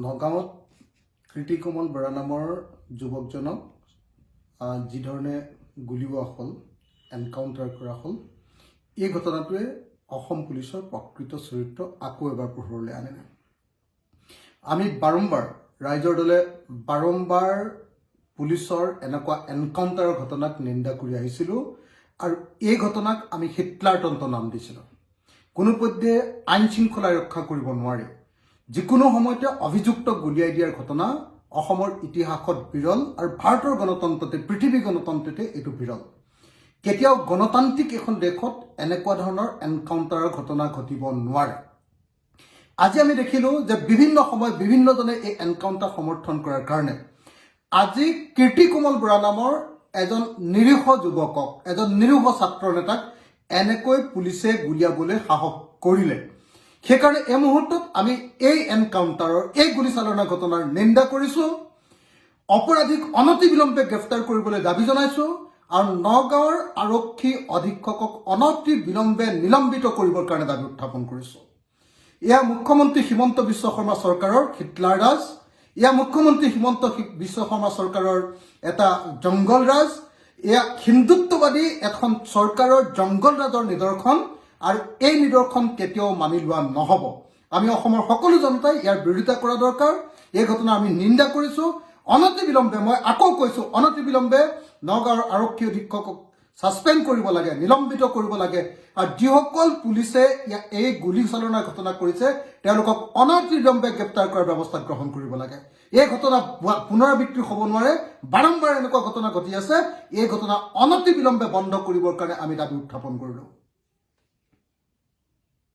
নগাঁৱত কীৰ্তিকমল বৰা নামৰ যুৱকজনক যিধৰণে গুলীওৱা হ'ল, এনকাউণ্টাৰ কৰা হ'ল, এই ঘটনাটোৱে অসম পুলিচৰ প্ৰকৃত চৰিত্ৰ আকৌ এবাৰ পোহৰলৈ আনিলে। আমি বাৰম্বাৰ, ৰাইজৰ দলে বাৰম্বাৰ পুলিচৰ এনেকুৱা এনকাউণ্টাৰৰ ঘটনাক নিন্দা কৰি আহিছিলোঁ আৰু এই ঘটনাক আমি হিটলাৰতন্ত্ৰ নাম দিছিলোঁ। কোনোপধ্যে আইন শৃংখলা ৰক্ষা কৰিব নোৱাৰে। যিকোনো সময়তে অভিযুক্তক গুলীয়াই দিয়াৰ ঘটনা অসমৰ ইতিহাসত বিৰল আৰু ভাৰতৰ গণতন্ত্ৰতে, পৃথিৱী গণতন্ত্ৰতে এইটো বিৰল। কেতিয়াও গণতান্ত্ৰিক এখন দেশত এনেকুৱা ধৰণৰ এনকাউণ্টাৰৰ ঘটনা ঘটিব নোৱাৰে। আজি আমি দেখিলোঁ যে বিভিন্ন সময়ত বিভিন্নজনে এই এনকাউণ্টাৰ সমৰ্থন কৰাৰ কাৰণে আজি কীৰ্তিকমল বৰা নামৰ এজন নিৰীহ যুৱকক, এজন নিৰীহ ছাত্ৰ নেতাক এনেকৈ পুলিচে গুলীয়াবলৈ সাহস কৰিলে। সেইকাৰণে এই মুহূৰ্তত আমি এই এনকাউণ্টাৰৰ, এই গুলীচালনা ঘটনাৰ নিন্দা কৰিছোঁ, অপৰাধীক অনতিবিলম্বে গ্ৰেপ্তাৰ কৰিবলৈ দাবী জনাইছোঁ আৰু নগাঁৱৰ আৰক্ষী অধীক্ষকক অনতি বিলম্বে নিলম্বিত কৰিবৰ কাৰণে দাবী উত্থাপন কৰিছোঁ। এয়া মুখ্যমন্ত্ৰী হিমন্ত বিশ্ব শৰ্মা চৰকাৰৰ হিটলাৰ ৰাজ। এয়া মুখ্যমন্ত্ৰী হিমন্ত বিশ্ব শৰ্মা চৰকাৰৰ এটা জংগল ৰাজ। এয়া হিন্দুত্ববাদী এখন চৰকাৰৰ জংগল ৰাজৰ নিদৰ্শন আৰু এই নিদৰ্শন কেতিয়াও মানি লোৱা নহ'ব। আমি অসমৰ সকলো জনতাই ইয়াৰ বিৰোধিতা কৰা দৰকাৰ। এই ঘটনা আমি নিন্দা কৰিছোঁ। অনতিবিলম্বে, মই আকৌ কৈছোঁ, অনতিবিলম্বে নগাঁৱৰ আৰক্ষী অধীক্ষকক ছাছপেণ্ড কৰিব লাগে, নিলম্বিত কৰিব লাগে আৰু যিসকল পুলিচে এই গুলীচালনাৰ ঘটনা কৰিছে, তেওঁলোকক অনতিবিলম্বে গ্ৰেপ্তাৰ কৰাৰ ব্যৱস্থা গ্ৰহণ কৰিব লাগে। এই ঘটনা পুনৰাবৃত্তি হ'ব নোৱাৰে। বাৰম্বাৰ এনেকুৱা ঘটনা ঘটি আছে। এই ঘটনা অনতিবিলম্বে বন্ধ কৰিবৰ কাৰণে আমি দাবী উত্থাপন কৰিলোঁ।